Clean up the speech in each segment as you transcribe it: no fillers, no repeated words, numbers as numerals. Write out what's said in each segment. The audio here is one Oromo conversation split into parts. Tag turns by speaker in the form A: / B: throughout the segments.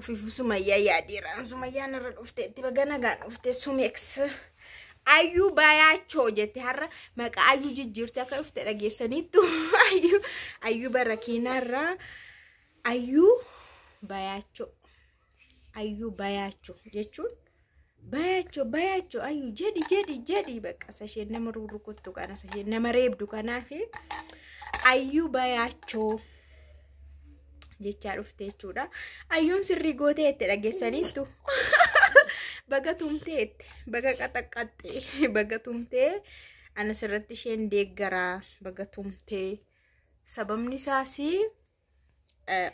A: Ofiifu Sumayyaa yaadeera. Sumayyaan irra dhufteetti baga nagaan dhufte Sumeeks. Ayyuu bayaachoo jette har'a maqaa Ayyuu jijjiirte akka dhufte dhageessaniittu. Ayyuu Ayyuu barakiinaarraa Ayyuu bayaachoo. Ayyuu bayaachoo jechuun bayaachoo bayaachoo Ayyuu jedhi jedhi jedhi bakka isa isheen nama rurrukuttu kana isa isheen nama reebdu kanaafi Ayyuu bayaachoo jechaa dhufte jechuudha. Ayyuun sirrii gootee itti dhageessaniittu. Baga tumtee itti, baga qaxaqqaxxe, baga tumtee ana sirratti isheen deeggaraa baga tumtee. Sababni isaas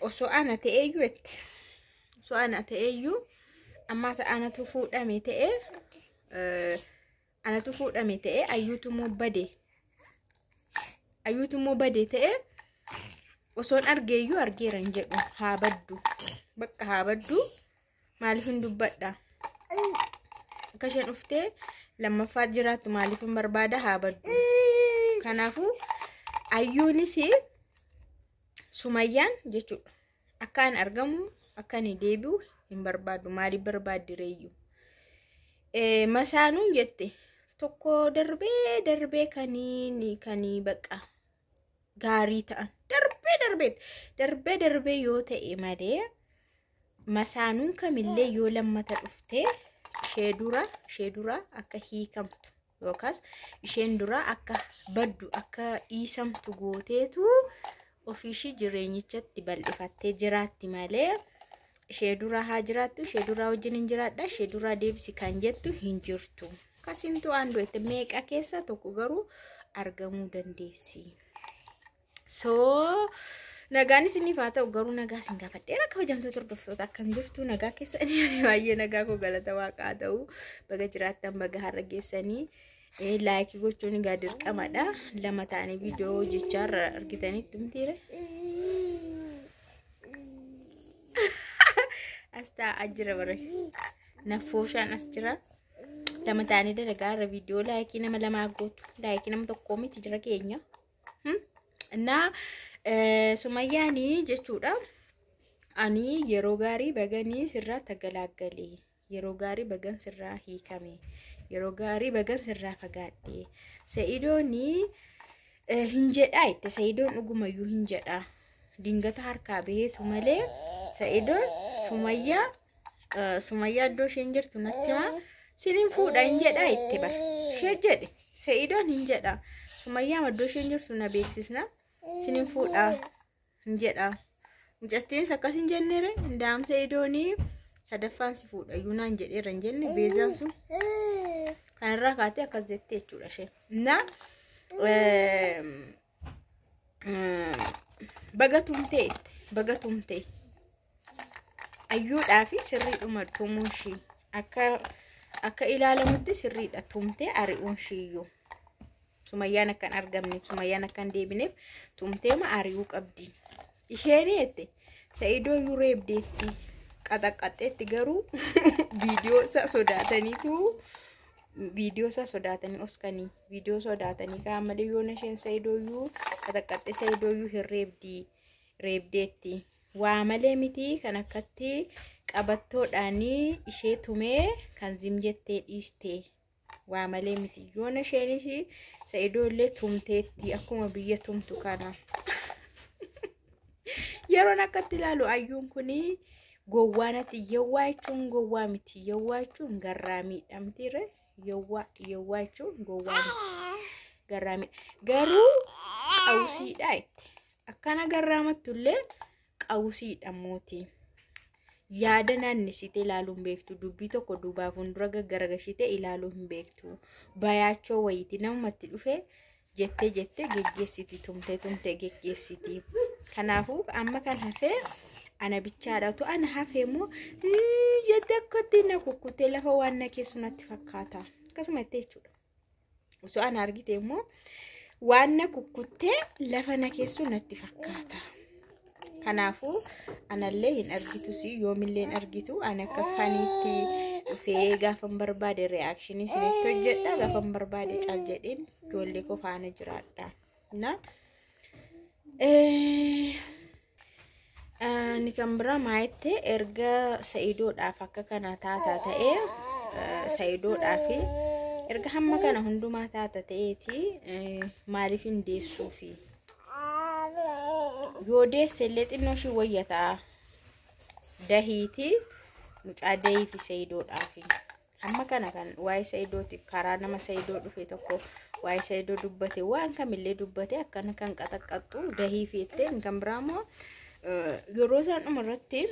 A: osoo ana ta'eeyyuu itti osoo ana ta'eeyyuu amma anatu fuudhame ta'e anatu fuudhame ta'e ayyuutu immoo bade ayyuutu immoo bade ta'e osoon argeeyyuu argeera hin jedhu haa baddu bakka haa baddu maaliif hin dubbadha akka isheen dhuftee lammaffaa jiraattu maaliif hin barbaada haa baddu kanaafuu ayyuunis Sumayyaan jechuudha akka an argamu akka ani deebi'u hin barbaadu maaliif barbaaddi reeyyu masaanuun jette tokko darbee darbee kanii kanii bakka gaarii ta'an darbee darbee darbee darbee yoo ta'e malee masaanuun kamillee yoo lammata dhuftee ishee dura akka hiikamtu yookaas isheen dura akka baddu akka dhiisamtu gooteetu ofiishii jireenyichatti bal'ifattee jiraatti malee ishee dura haa jiraattu ishee duraa wajjin hin jiraadha ishee duraa deebisi kan jettu hin jirtu. Kasintu aan du'ette meeqa keessa tokko garuu argamuu dandeessi. So nagaan isiniif haa ta'u garuu nagaa isin gaafadheera kabajamtoota hordoftoota akkam jirtu nagaa keessanii ani baay'ee nagaa koo galata waaqaa haa ta'u baga jiraattan baga har'a geessanii laayikii gochuun egaa dirqamadha lama ta'anii viidiyoo hojjechaa irra argitanitti mitiire. As taa'aa jira bara naffooshaan as jira. Lama ta'anii dalagaa irra viidiyoo laayikii nama lamaa gootu laayikii nama tokkoo miti jira keenya. Innaa Sumayyaanii jechuudha. Ani yeroo gaarii baganii sirraa tagalaaggale. Yeroo gaarii bagan sirraa hiikame. Yeroo gaarii bagan sirraa fagaadhe. Sa'idooni hin jedhaa itti Sa'idoon dhugumayyuu hin jedhaa. Dingata harkaa baheetu malee Sa'idoon Sumayyaa Sumayyaa iddoo isheen jirtu natti himaa. Sinin fuudha hin jedhaa itti bara. Ishee jedhe Sa'idoon hin jedhaa. Sumayyaa iddoo isheen jirtu na beeksisna. Sinin fuudha hin jedhaa. Mucattiinis akkas hin jennere indaam Sa'idoonii sadaffaan si fuudha iyyuu naan jedheera hin jenne beezaan sun kanarraa kaatee akkas jettee jechuudha isheen. Na baga tumtee baga tumtee ayyuudhaa fi sirriidhuma tumuun ishii akka akka ilaalamutti sirriidha tumtee ari'uun ishiiyyuu. Sumayyaan akka hin argamneef Sumayyaan akka hin deebineef tumteema ari'uu qabdi. Isheen jette Sa'idoo iyyuu reebdeetti qaxaqqaxxeetti garuu viidiyoo isaa sodaataniitu viidiyoo isaa sodaatanii oskanii viidiyoo sodaatanii kaa malee yoona isheen Sa'idoo iyyuu qaxaqqaxxee Sa'idoo iyyuu hin reebdi reebdeetti. Waa malee miti kan akkatti qabattoodhaanii ishee tumee kan zim jettee dhiiste. Waa malee miti. Yoona isheenis Sa'idoo illee tumteetti akkuma biyya tumtu kana. Yeroon akkatti ilaalu ayyuun kun gowwaa natti yawwaa jechuun gowwaa miti. Yawwaa jechuun garraamiidha mitiirre. Yawwaa yawwaa jechuun gowwaa miti. Garraamiidha. Garuu qawusiidha jette. Akkana garraamattu illee qawusiidha mootii. Yaada naannessitee ilaaluu hin beektu. Dubbii tokko duubaa fuuldura gaggaragalchitee ilaaluu hin beektu. Bayaachoo wayiiti namumatti dhufe jettee jettee geggeessiti tumtee tumtee geggeessiti. Kanaafuu amma kan hafee ana bichaadha. Utuu ana hafee immoo jettee akkatti na kukkutee lafa waan na keessu natti fakkaata. Akkasuma jettee jechuudha. Osoo ana argite immoo waan na kukkuttee lafa na keessu natti fakkaata. Kanaafuu anallee hin argitus yoomillee hin argitu ani akka faniitti dhufee gaafan barbaade reakshinii isinitti hojjedha gaafan barbaade cal jedheen ijoollee koo faana jiraadha. Na Inni kan biraa maayitti erga Sa'idoodhaaf akka kana taata ta'ee, Sa'idoodhaaf erga hamma kana hundumaa taata ta'eeti, maaliif hin deessuufi? Yoo deesse illee xinnoo ishii wayyataa, dahiiti mucaa dahii fi Sa'idoodhaaf. Hamma kana kan waa'ee Sa'idootiif karaa nama Sa'idoo dhufe tokko waa'ee Sa'idoo dubbate, waan kamillee dubbate, akkana kan qaxaqqaxxu dahii feettee. Kan biraa immoo yeroo isaan dhuma irratti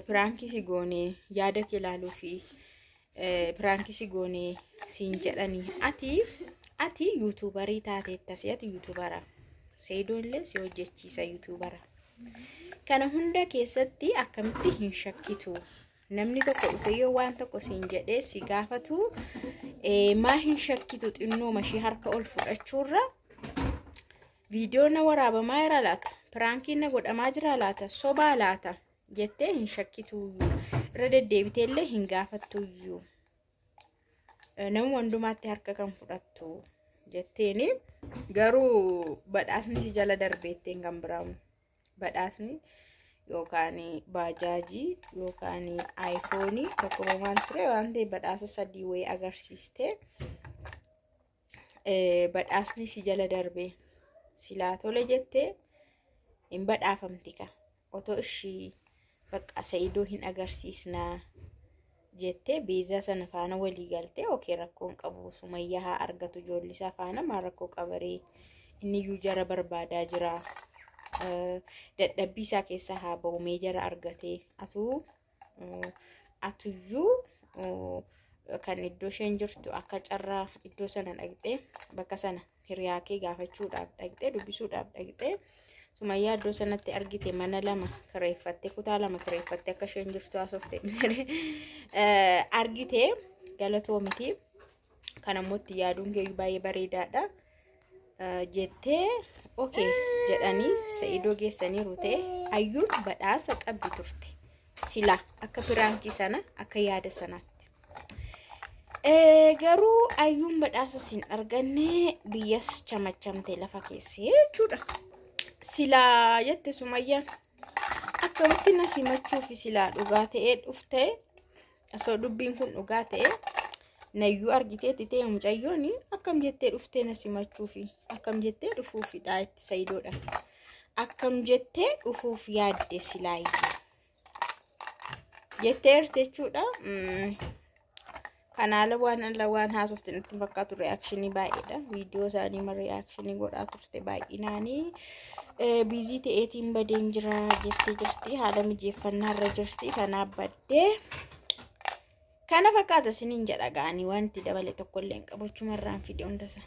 A: piraankii si goonee, yaada kee ilaaluu fi piraankii si goonee siin jedhanii, ati YouTuberii taateetta, si ati YouTubera, Sa'idoon illee si hojjechiisa YouTubera. Kana hunda keessatti akkamitti hin shakkitu? Namni tokko dhufee yoo waan tokko siin jedhee si gaafatu maa hin shakkitu? Xinnoo mashii harka ol fudhachuurra, viidiyoo na waraabamaa jira laata? Piraankiin na godhamaa jira laata? Sobaa laata? Jettee hin shakkituyyuu. Irra deddeebitee illee hin gaafattuyyuu. Nama hundumaatti harka kan fudhattu jetteeni, garuu badhaasni si jala darbeetteen. Kan biraamu badhaasni yookaan baajaajii yookaan iPhoneii tokko maal ture waan ta'e, badhaasa sadii wayii agarsiiste, badhaasni si jala darbe. Silaa tole jettee hin badhaafamti ka otoo ishii bakka Sa'idoo hin agarsiisnaa jettee beezaa sana faana walii galtee, okay, rakkoon qabu, Sumayyaa haa argatu ijoollisaa faana, maal rakkoo qabaree? Inni iyyuu jara barbaadaa jira, dadhabbii isaa keessaa haa ba'u mee jara argatee. Atuu atuyyuu kan iddoo isheen jirtu akka carraa iddoo sana dhaqxee, bakka sana hiriyaa kee gaafachuudhaaf dhaqxee, dubbisuudhaaf dhaqxee, Sumayyaa iddoo sanatti argite, mana lama kireeffatte, kutaa lama kireeffatte akka isheen jirtu haasofte argite. Galatoo miti kan ammoo itti yaaduun keeyyuu baay'ee bareedaadha jettee, okay jedhanii Sa'idoo geessaniiru ta'e, Ayyuun badhaasa qabdi turte sila akka piraankii sana, akka yaada sanaatti. Garuu Ayyuun badhaasa siin arganne, biyyas chamachamte lafa keessee jechuudha. Silaa jette Sumayyaan akkamitti na simachuuf silaa dhugaa ta'ee dhufte? Osoo dubbiin kun dhugaa ta'e, nayyuu argiteetti ta'e, mucayyoon akkam jettee dhuftee na simachuufi? Akkam jettee dhufuufidha itti Sayidoodha? Akkam jettee dhufuuf yaadde silaayyuu jetteerti jechuudha. Kanaala waan ala waan haasofte natti fakkaatu, reactionii baay'eedha. Viidiyoo isaanii ma reactionii godhaa turte baay'inaanii. Busy ta'eetiin badeen jira jettee jirti. Haala mijeeffannaarra jirti. Kanaaf baddee. Kana fakkaata isiniin jedha ga'anii, wanti dabale tokkollee hin qabu, achumarraan fide hundasaa.